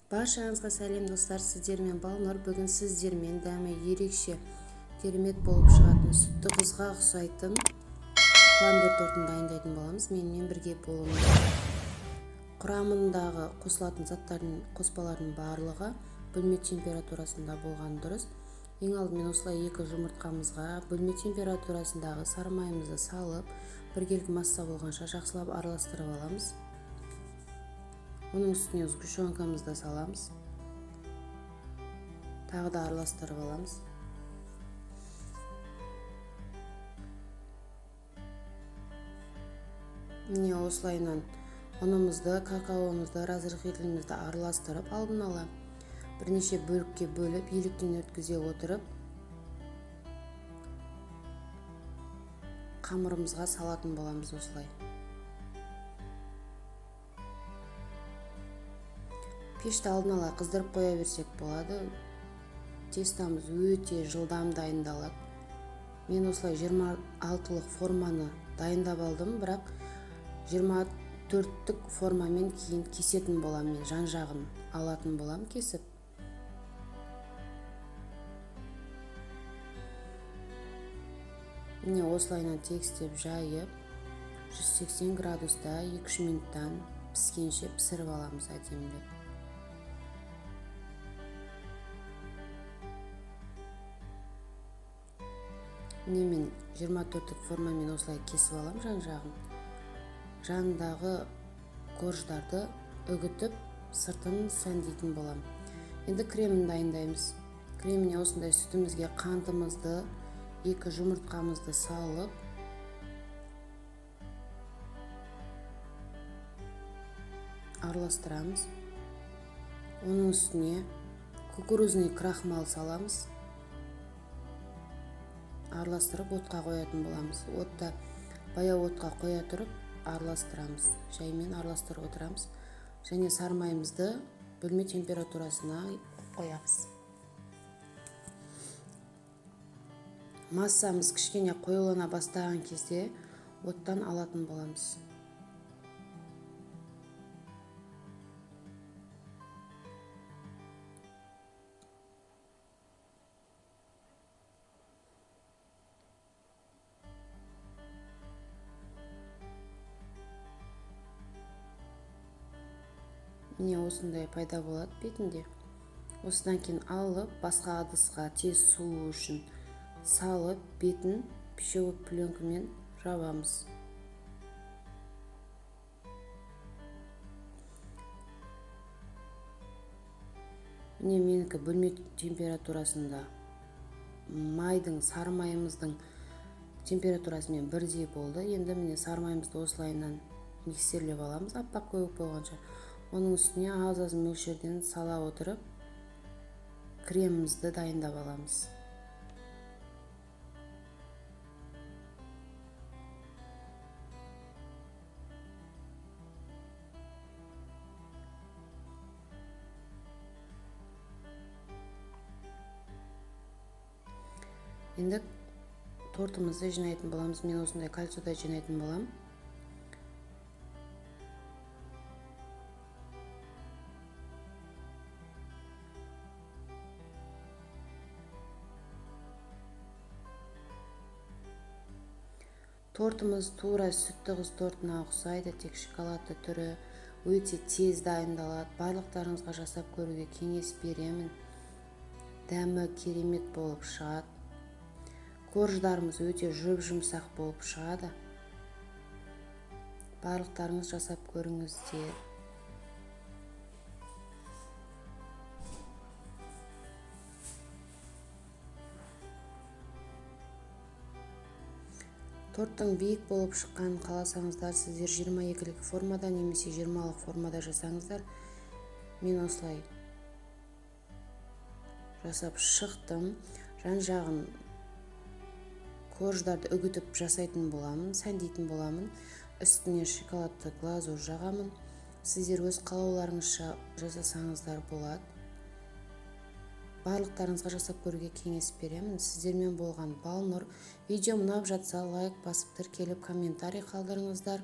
Баршаңызға сәлем, достар! Сіздермен Балнұр. Бүгін сіздермен дәмі ерекше, керемет болып шығатын, сүтті қызға ұқсайтын пломбир тортын дайындайтын боламыз. Менімен бірге болыңыздар. Құрамындағы қосылатын заттардың, қоспалардың барлығы бөлме температурасында болған дұрыс. Ең алдымен осылай екі жұмыртқамызға бөлме температурасындағы сары майымызды салып, біркелкі масса болғанша жақсылап араластырып аламыз. Оның үстіне сгущенкамызды саламыз, тағы да араластырып аламыз. Міне, осылайынан ұнымызды, какаомызды, разрыхлителімізді араластырып, алдын ала бірнеше бөлікке бөліп, електен өткізе отырып, қамырымызға салатын боламыз осылай. Пешті алдын ала қыздырып қоя берсек болады. Тестамыз өте жылдам дайындалады. Мен осылай 26-лық форманы дайындап алдым, бірақ 24-тік формамен кейін кесетін боламын. Мен жан жағын алатын болам кесіп. Міне, осылайынан тегістеп жайып, 180 градуста 2-3 минуттан піскенше пісіріп аламыз әдемілеп. Міне, мен 24-тік формамен осылай кесіп алам жан жағын. Жанындағы корждарды үгітіп, сыртын сәндейтін болам. Енді кремін дайындаймыз. Креміне осындай сүтімізге қантымызды, екі жұмыртқамызды салып, араластырамыз. Оның үстіне кукурузный крахмал саламыз. Араластырып, отқа қоятын боламыз. Отта, баяу отқа қоя тұрып араластырамыз. Жаймен араластырып отырамыз. Және сары майымызды бөлме температурасына қоямыз. Массамыз кішкене қоюлана бастаған кезде оттан алатын боламыз. Міне, осындай пайда болады бетінде. Осыдан кейін алып, басқа ыдысқа тез суы үшін салып, бетін пищевой пленкамен жабамыз. Міне, менікі бөлме температурасында майдың, сары майымыздың температурасымен бірдей болды. Енді, міне, сары майымызды осылайынан миксерлеп аламыз, аппақ көбік болғанша. Оның үстіне аз-аз мөлшерден сала отырып, кремімізді дайындап аламыз. Енді тортымызды жинайтын боламыз. Мен осындай кольцода жинайтын боламын. Тортымыз тура сүтті қыз тортына ұқсайды, тек шоколадты түрі, өте тез дайындалады. Барлықтарыңызға жасап көруге кеңес беремін. Дәмі керемет болып шығады. Корждарымыз өте жұп-жұмсақ болып шығады. Барлықтарыңыз жасап көріңіздер. Торттың биік болып шыққанын қаласаңыздар, сіздер 22-лік формада немесе 20-лық формада жасаңыздар. Мен осылай жасап шықтым. Жан жағын корждарды үгітіп жасайтын боламын, сәндейтін боламын. Үстіне шоколадты глазурь жағамын. Сіздер өз қалауларыңызша жасасаңыздар болады. Барлықтарыңызға жасап көруге кеңес беремін. Сіздермен болған Балнұр. Видео ұнап жатса, лайк басып, тіркеліп, комментарий қалдырыңыздар.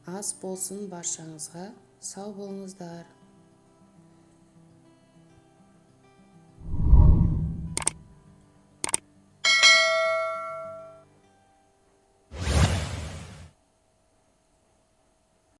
Ас болсын баршаңызға. Сау болыңыздар.